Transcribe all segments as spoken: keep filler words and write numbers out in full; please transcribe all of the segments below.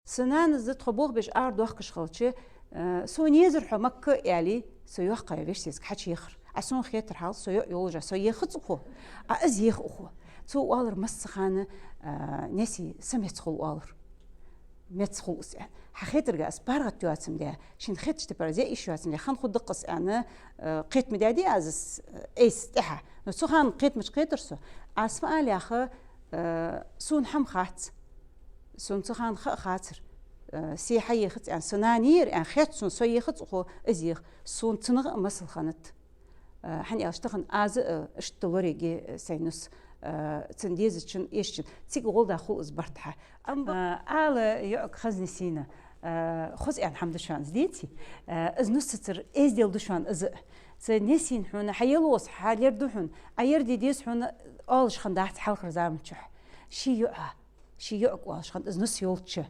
Са нанас тхо болх беш арадоахкаш хилча, э, сона езар хьо Макка аьле, со йоккхагӀа веший сесаг хьачуехар. А сона хетар хьал, со йоӀ йолаш, со еха ца укхо, а из еха укхо. Цо оалар массахана, э, несий са меца хул оалар. Меца хул из аьнна. Хьа хетарга аз паргӀат йоацам де, шин хеташ тепара зе иш йоацам де, хан худдакъас аьнна, э, кхетма даьди аз, э, эйс тӀехьа. Но цу хана кхетмаш кхетар со. Аз ма алеха, э, сона хӀама хац. Сона цу хана ха хацар. Э, се хьаехац аьнна, со нанийр аьнна, хет сона, со ехац укхо, из ех. Сона цунах а масал ханат. Э, хьан аьлча тахан аз, э, иштта лоригий, э, сай нус, э, цун дезачун, эшачун. Цига гӀолда хул из барт хьа. Амма, э, ала йоӀаг хазни сийна, э, хоза аьнна хӀама да шоана из деций? Э, из нус цацар эздел да шоана из. Цу несийна хьона хьаеллос, хьалер да хьона, а ер де деза хьона оалаш хиннадац хьалхара заман чухь. Ший йоӀа, ший йоӀаг оалаш хиннад из нус йолча.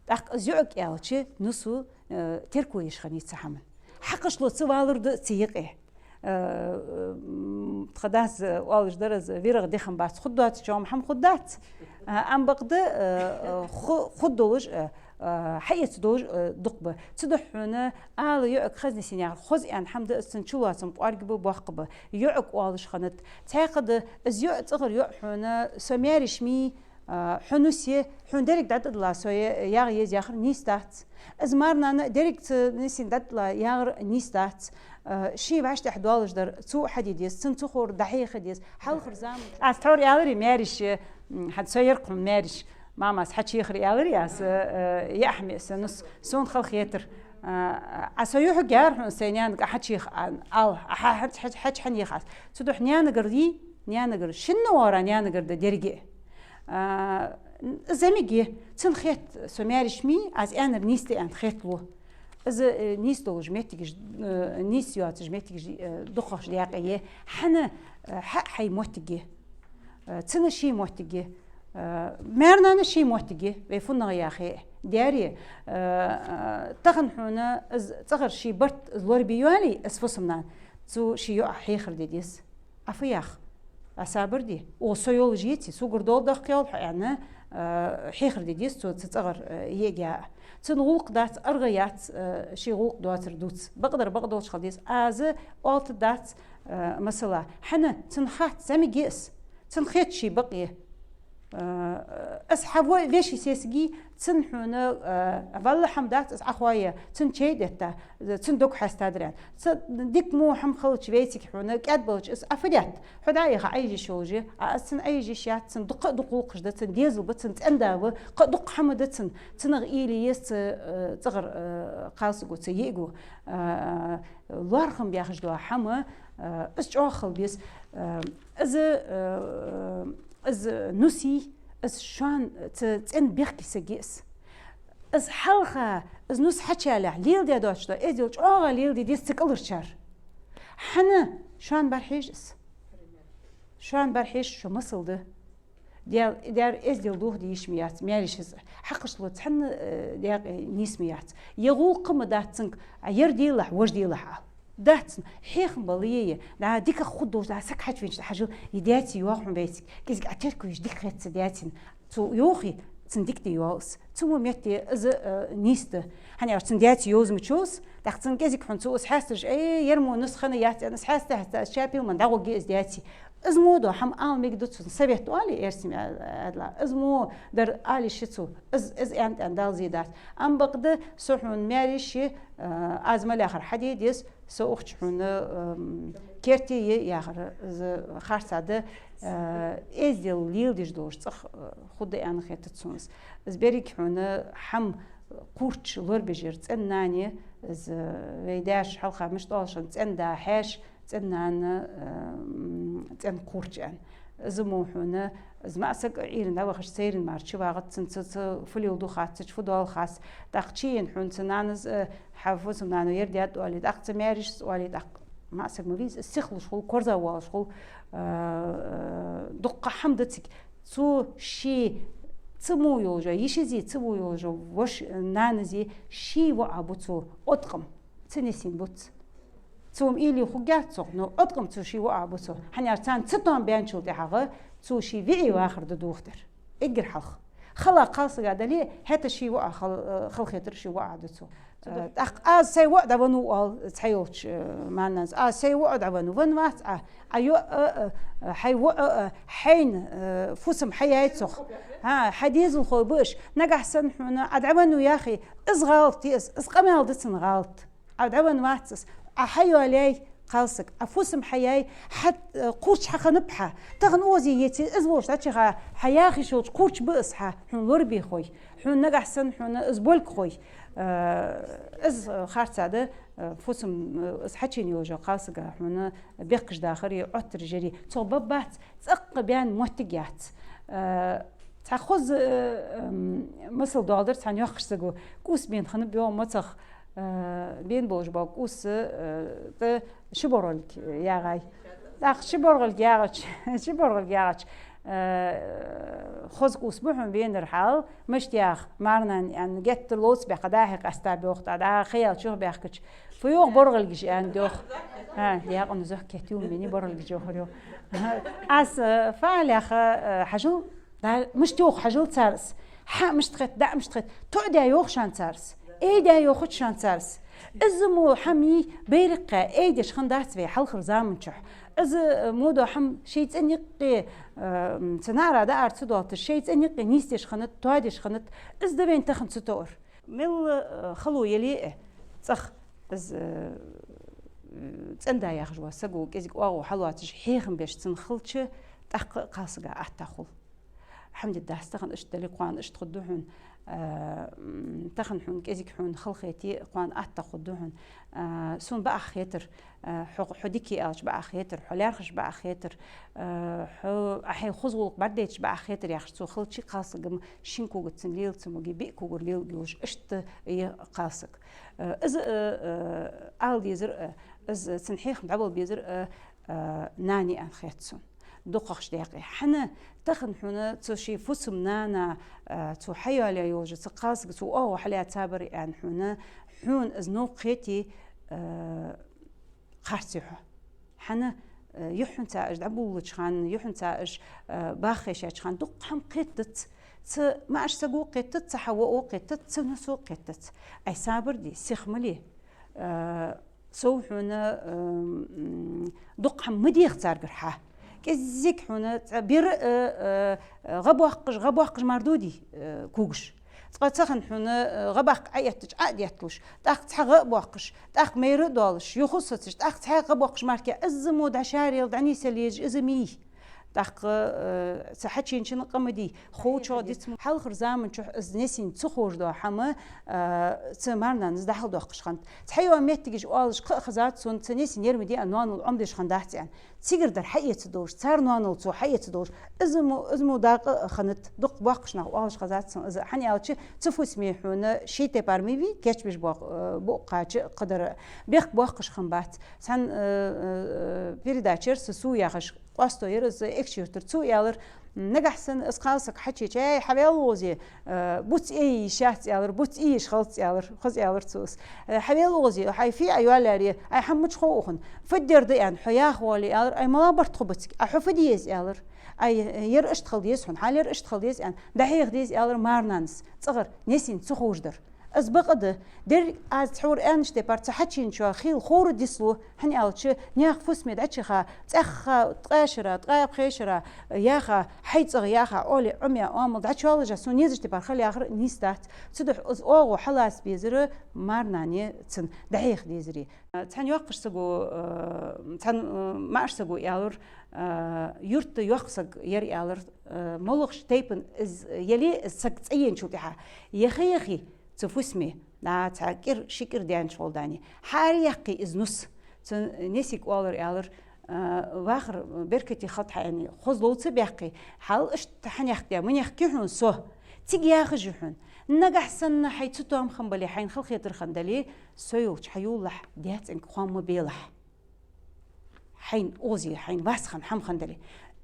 ТӀаккха из йоӀаг аьлча, нусо, э, терко еш хиннай цу хӀаман. Хьакхашло ца валар да цу юкъе. Э, м, тха дас, э, оалаш дар из, вирах дехам бац, хургдоацачоа хӀама хургдац. Э, ам бакъда, э, э, ху-, хургдолаш, э, э, хьаэца долаш, э, дукха ба. Цудухьа хьона ала йоӀаг хазни сийна яхар хоза аьнна хӀама да из, цун чулоацам кӀоарга ба, боккха ба. ЙоӀаг оалаш хиннад. Цхьаькха да, из йоӀ, цӀагӀара йоӀ хьона, со маьрша мий, а, хьо нус е, хьона деррига дӀатӀадилла со е-, ягӀа еза яхар нийса дац. Из марнана деррига цу несийна дӀатӀадилла ягӀар нийса дац. А, ший вӀаштӀехьа доаллаш дар цо хьаде деза, цун цу ховра дӀахьеха деза. Хьалхара заман. Аз тхьовра аьларий маьрша, м, хьа со яр хьона маьрша. Мамас хьачуехар аьларий аз, э, э, яхьме са нус, сона хала хетар. А, а со юхьа гар хьона сай наьнага хьачуеха, а, ал, а хьа-, хьач-, хьач-, хьач хьанеха аз. Цудухьа наьнагара дий, наьнагара, шинна оара наьнагара да деррига. А, замиге, цун хет, со маьрша мий, аз аьннар нийса да аьнна хеталу. Из, э, нийса долаш моттигаш, э, нийса йоацаш моттигаш, э, дукхагӀча даькъе е. Хьона, э, хьа хьай моттиге. Э, цунна ший моттиге. Э, маьрнана ший моттиге. Вай фуннагӀа яхе. Даьре, э, э, тахан хьона из цӀагӀара ший барт из лорабе йоалий, из фусам-нана, цо ший йоӀа хьехар де деза. Ӏа фу ях? Ӏа сабар де. О, со йолаш еций, согара дола дахкал хьо аьнна, э, хьехар де деза цо цу цӀагӀара, э, ега. Цун гӀулакх дац, аргӀа яц, э, ший гӀулакх доацар дувца. Бакъдар бакъдолча хила деза. Аз оалта дац, э, масала. Хьона цун хац, замиге из. Цун хет ший бакъе. Э, аз хьа во-, веший сесаги, цун хьона, э, валла хӀама дац, аз Ӏахоае, цун чай детта, цун дог хьаста дар аьнна. Цу дика мо хӀама хилча вайцига хьона, кӀаьдбалча из Ӏа фу детт? Хьо дӀа а яха Ӏайжиш йолаш я, а аз цун Ӏайжиш яц, цун дукха а дукха гӀулакхаш да, цун дезал ба, цун цӀен-да ва, кхы а дукха хӀама да цун, цунах уйла е еза цу, э, цӀагӀара, э, кхалсаго, цу йиӀиго. Э, лоархӀам баьхаш дола хӀама, э, из чӀоагӀа хила беза, э, из, э, из нусий, из шоана цу цӀен бехке саг я из. Из хьалха, из нус хьачуялехь, леладе доацаш да, эздел чӀоагӀа леладе деза цу кӀалхарчар. Хьона шоана бӀарахьежа из. Шоана бӀарахьежа шо масал да. Даьр, даьр эздел дохаде йиш ма яц, маьршас. Хьакхашло цхьанна, э, даькъе нийса ма яц. Е гӀулакх ма дац цунга, а ер делахь, вож делахь ала. Дац цун, хьехам бала е, е. Да, дикагӀа хургдолаш, да, саг хьачувенача, да, хьажал, е даьций йоагӀа хьона вайцига. КӀезига Ӏа терко еш, дика хет цу даьцийна. Цо йоахий, цун дика де йоал из. Цу мо метте из, э, нийса да. ХӀана аьлча цун даьций йовзамачул, тӀаккха цун кӀезига хьона цо из хьастараш, э, ер мо нус хинна яц аьнна, из хьаста-хьаста, из чапил ман дӀагӀоргья из даьций. Из мо дола хӀама ала мегаргда цунна, совет оалий эрсий аьнна. Из мо дар ала йиш я цо, из, из аьнна-аьнна дала зе дац. Ам бакъда со хьона маьрша, э, аз ма лехар хьаде деза, со ухача хьона, эм, керте е яхар, из харцахьа да, э, эздел леладеш долаш цӀагӀа, э, хургда аьнна хетац сона из. Из беррига хьона хӀама кхоачаш лорабеш яр цӀен-нана я, из, э, вай даьша хьалха мишта оалаш хиннад, цӀен-да хьаьша, цӀен-нана, э, м, цӀен кхоач аьнна. Из мо хьона, из маӀа саг Ӏуйрийна дӀавахача, сайранна мара чувагӀац цунна, цу, цу фу леладу хац, цу чу фу доал хац. ТӀаккха чуена хьона цу нанас, э, хьа фусам-нано ер даьд оале, тӀаккха цу маьршас оале, тӀаккха маӀа саг ма вий из, сихлуш хул, корзагӀвоалаш хул, э, э, дуккха хӀама да цига. Цо ший ца мо йолаш, йишази ца мо йолаш, воша, э, нанази ший воӀа бу цо, откъам цу несийна бац. Цо-м уйла е хургьяц цох, но откъам цо ший воӀа бу цо. ХӀана аьлча царна цатоам баьнначул тӀехьагӀа цо ший виӀий вахар да дохадар. Эггара хьалха. Хала кхалсага дале, хӀаьта ший воӀа хал-, э, халахетар ший воӀа да цо. Э, тӀаккха аз сай воӀ дӀавеннав оал цхьайолча, э, маьрнас. Аз сай воӀ дӀавеннав, венна вац Ӏа. Ӏа йоӀ а, э, хьай воӀ а, э, хьайна, э, фусам хьаяьй цох. ХӀа, хьа дезалхой ба уж. Нагахь санна хьона Ӏа дӀавеннав яхе, из гӀалат я из, из къамаьл да цун гӀалат. Ӏа дӀавенна вац из. Ӏа хьайоалаяьй кхалсаг, Ӏа фусам хьаяьй, хьа, э, кхуврч хьахиннаб хьа. Тахан озий еце, из волча дӀачуяха хьа яхаш йолча кхуврч ба из хьа, хьона лорабе хой. Хьона нагахь санна хьона из болга хой. Э, из харца да, э, фусам, э, из хьачуена йолча кхалсага хьона бехкаш дахар е Ӏоттар жери. Цох баб бац, цӀаккха баьнна моттиг яц. Э, цхьа хоза, э, м, масал доаладир цхьан йоккхача саго. КӀувс бена хиннаб йоах мацах, э, бена болаш бола кӀувс, э, тӀа ши боргӀилг ягӀай. ТӀаккха ши боргӀилг ягӀача, ши боргӀилг ягӀача, э, хоза кӀувс ба хьона венар хьал, мишта ях, маьрнана, аьнна, геттара ловца баьккха, дӀа-хьа къаьста боах тӀа, дӀа-хьа хаял чух баьхкача. Фу йоах боргӀилгаш, аьнна, доах. ХӀа, декъана зохкет ю, мини боргӀилгаш йоахар йоах. Аз, э, фу аьлар яха, э, хьажал, да, мишта йоах хьажал цар из. Хьа мишта хет, да мишта хет. ТоӀадаь йоах шоана цар из. Айдаь йоахац шоана цар из. Из мо хӀама йий, байракха айдеш хиннадац вай хьалхарча заман чухь. Из, э, мо дола хӀама шоай цӀен юкъе, э, м, цу наӀара дӀаара ца доалийташ, шоай цӀен юкъе нийсдеш хиннад, тоадеш хиннад. Из да вайна тахан ца тоъар. Мел, э, хало яле а, цӀагӀа из, э, цӀен-да яхаш вола саго кӀезига оагӀув хьалоацаш, хьехам беш цунна хилча, тӀаккха а кхалсага атта хул. ХӀама дергдац, тахан иштта дале, кхоана иштта хургда хьона, э, м, тахан хьона кӀезига хьона халахете, кхоана атта хургда хьона. Э, сона бакъахьа хетар, э, хьо, хьо дика я аьлча бакъахьа хетар, хьо лаьрхӀача бакъахьа хетар, э, хьо, Ӏа хьай хоза гӀулакх бӀаргадайча бакъахьа хетар яхаш цо хилча, кхалсага-м шин когаца цунна леладе ца моге, биъ когара леладе йолаш, иштта я кхалсаг. Э, из, э, э, ала дезар, э, из цун хьехам дӀабала безар, э, э, нана я аьнна хет сона. ДукхагӀча даькъе. ХӀана тахан хьона цу ший фусам-нана, э, цо хьайоалаяь йолча цу кхалсага цо оагӀув хьалаьцабар аьнна хьона, хьона из новкъа хете, э, харц я хьо. ХӀана, э, юххьанца уж дӀаболалуча хана, юххьанца уж, э, баха хешача хана, дукха хӀама кхетадац. Цу маӀача саго кхетадац, цу хьа воӀо кхетадац, цу нусо кхетадац. Ай сабар де, сиха ма ле. Э, сов хьона, э, м, дукха хӀама ма деха царгара хьа. КӀезига хьона цхьа бер, э, э, гӀа боаккхаш, гӀа боаккхаш мара додий, э, когаш. Цкъа цу хана хьона, э, гӀа баккха Ӏоэттача Ӏо а детталуш, тӀаккха цхьа гӀа а боаккхаш, тӀаккха майра а доалаш, юха а соцаш, тӀаккха цхьаькха гӀа боаккхаш мара кхы из мо дӀашарел, дӀанийсъел езаш из ма йий. ТӀаккха, э, цу хьачуеначунна къа ма дий, ховчох диц мо. Хьалхарча заман чухь из несийна ца ховш дола хӀама, э, цу маьрнанас дӀахьалдоаккхаш хиннад. Цхьайола моттигаш оалаш кхы а хезад сона, цу несийна ер ма дий аьнна, ноанал Ӏомадеш хиннадац аьнна. Цигара дар хьаэца долаш, цар ноанал цо хьаэца долаш, из мо, из мо дакъа а хиннад, дукха боккхийча наха оалаш хезад сона из. ХӀана аьлча, цу фусаме хьона ший тайпара ма вий, кийчбеш боккх-, э, букъ кхача а, кхыдар а бехк боаккхаш хиннабац. Цхьан, э, э, передачера са су яхаш къоасто яр из Экажкъонгий-Юртара, цо аьлар, нагахь санна из кхалсаг хьачуеча: «Ай, хьавел, укхаза, э, буц ийя йиш яц», — аьлар, «буц ийя йиш хилац», — аьлар, хоза аьлар цо из. Э, «Хьавел, укхаза, хьай фу я Ӏа йоалаяьр, ай, хӀама мича хов укхун? Фу дергда аьнна хьо яха воале», — аьлар, «ай, малагӀа барт хов бациг, ай, хьо фу де еза?» — аьлар. «Ай, ер иштта хила деза хьона, хьал ер иштта хила деза», — аьнна, дӀахьеха деза, аьлар маьрнанас, цӀагӀара несийна ца ховш дар. Из бакъда, деррига аз цхьавар аьннача тайпара цу хьачуеначоа хийла ховр дицлу, хӀана аьлча, наьха фусаме дӀачуяха, цӀаьхха ткъаь шера, ткъаь пхе шера яха, хьай цӀагӀа яха, Ӏоле Ӏомаяь оамал дӀачуйоаллаш, сона езача тайпара хила яхар нийса дац. Цудухьа из оагӀув хьалаца безар маьрнане цунна дӀахьеха дезаре. Цхьан йоккхача саго, э, цхьан, э, маӀача саго аьлар, э, юрта йоккха саг яр, аьлар, э, моллагӀча тайпан из яле, из саг цӀаеначул тӀехьагӀа, яха-яхе, цу фусаме, да, цхьа кӀира, ши кӀира даьннача гӀолла дани, хьаара яьккхе из нус. Цу несийга оалар, аьлар, э, вахар беркате хилда хьа, аьнна, хоза ловца баьккхе, хьал иштта хьанехк де, манехк я хьона со. Цига яхаш я хьона. Нагахь санна хьай цатоам хинна бале, хьайна халахетар хинна дале, со йолча хьайолалахь, даь-цӀенга хоам ма белахь. Хьайна озий, хьайна вас хинна хӀама хинна дале.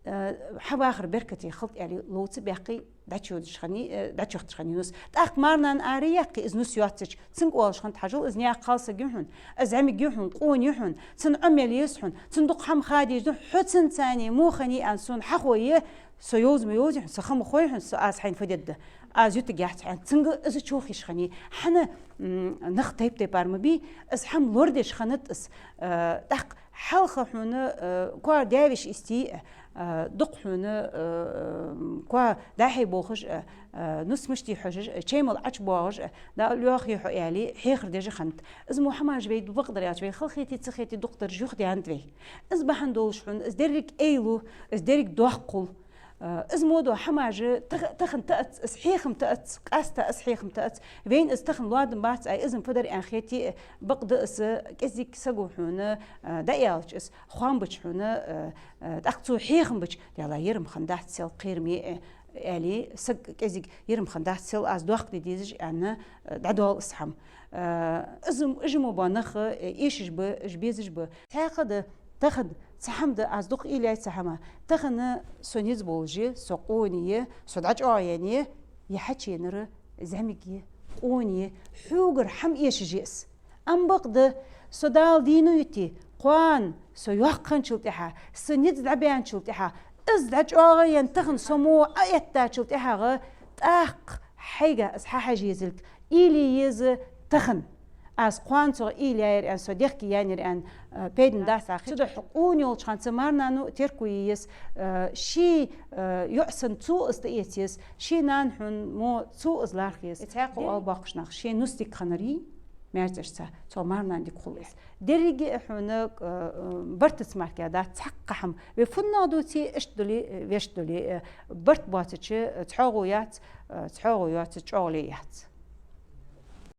э, хьа вахар беркате хилда аьле, ловца баьккхе, дӀачуйодаш хиннай, э, дӀачуйохийташ хиннай нус. ТӀаккха марнана ара яьккхе, из нус йоацача, цунга оалаш хиннад: хьажал, из наькъа кхалсаг я хьона, из зӀамига я хьона, къона я хьона, цун Ӏомаяла еза хьона, цунна дукха хӀама ха дезаш да хьона, хьо цунца цхьана во хиннай аьнна сона хьахой, со йовза ма йовзий хьона, со ха ма хой хьона, со, аз хьайна фу дергда. Аз ютаргьяц хьона. Цунга из чу хиш хиннай. ХӀана, м, нах тайп-тайпара ма бий, из хӀама лорадеш хиннад из, э, тӀаккха хьалха хьона, э, коа даь-веший истий, э, дукха хьона, э, коа дӀа-хьа болхаш, э, э, нус мишта хьожаш, э, чай мала ӀочубоагӀаш, э, Дала йоахий хьо аьле, хьехар деш хиннад. Из мо хӀамаш вай бакъдар аьлча, вай халахетий, цахетий дукха дараш юхадаьннад вай. Из бахьан долаш хьона, из деррига эйлу, из деррига доккхал, э, из мо дола хӀамаш тах-, тахан тӀаэц, из хьехам тӀаэц, къаьстта из хьехам тӀаэц. Вайна из тахан лоадам бац, ай, из-м фу дар аьнна хете, э, бакъда из кӀезига саго хьона, э, дӀааьлча, из хоам бича хьона, э, э, тӀаккха цо хьехам бича, Даьла, ер-м хиннадац сел кхераме, э, аьле, саг кӀезига ер-м хиннадац сел аз доккха де дезаш аьнна, э, дӀадоал из хӀама. Э, из-м, уж мо бола нах, э, эшаш ба, уж безаш ба. Цхьаькха да, тахан цхьа хӀама да, аз дукха уйла яьй цу хӀаман. Тахан со низ болаш я, со къона я, со дӀачӀоагӀъенна я, е хьачуенара зӀамига я, къона я, хьогара хӀама эшаш я из. Ам бакъда, со Дала дийна йите, кхоана со йоккха хинначул тӀехьагӀа, са низ дӀабаьнначул тӀехьагӀа, из дӀачӀоагӀъенна тахан со мо Ӏоэттачул тӀехьагӀа, тӀаккха хьайга из хьахьажа езилга уйла е еза тахан. Аз кхоана цох уйла яьяр аьнна, со дехке яьннаяр аьнна, э, пайдана дац. Цудухьа къона йолча хана цу марнано терко е еза, э, ший, э, йоӀ санна цо из тӀаэца еза, ший нана хьона мо цо из лархӀа еза. Цхьаькха оал боккхийча наха, ший нус дика хиннар, маьждигашца, цу марнана дика хул из. Деррига а хьона, э, э, бартаца мара дац, цхьаккха хӀама. Вай фуннагӀа дувце, иштта дале, э, вешта дале, э, барт боацача, э, цхьоагӀо яц, э, цхьоагӀо йоацача чӀоагӀал яц.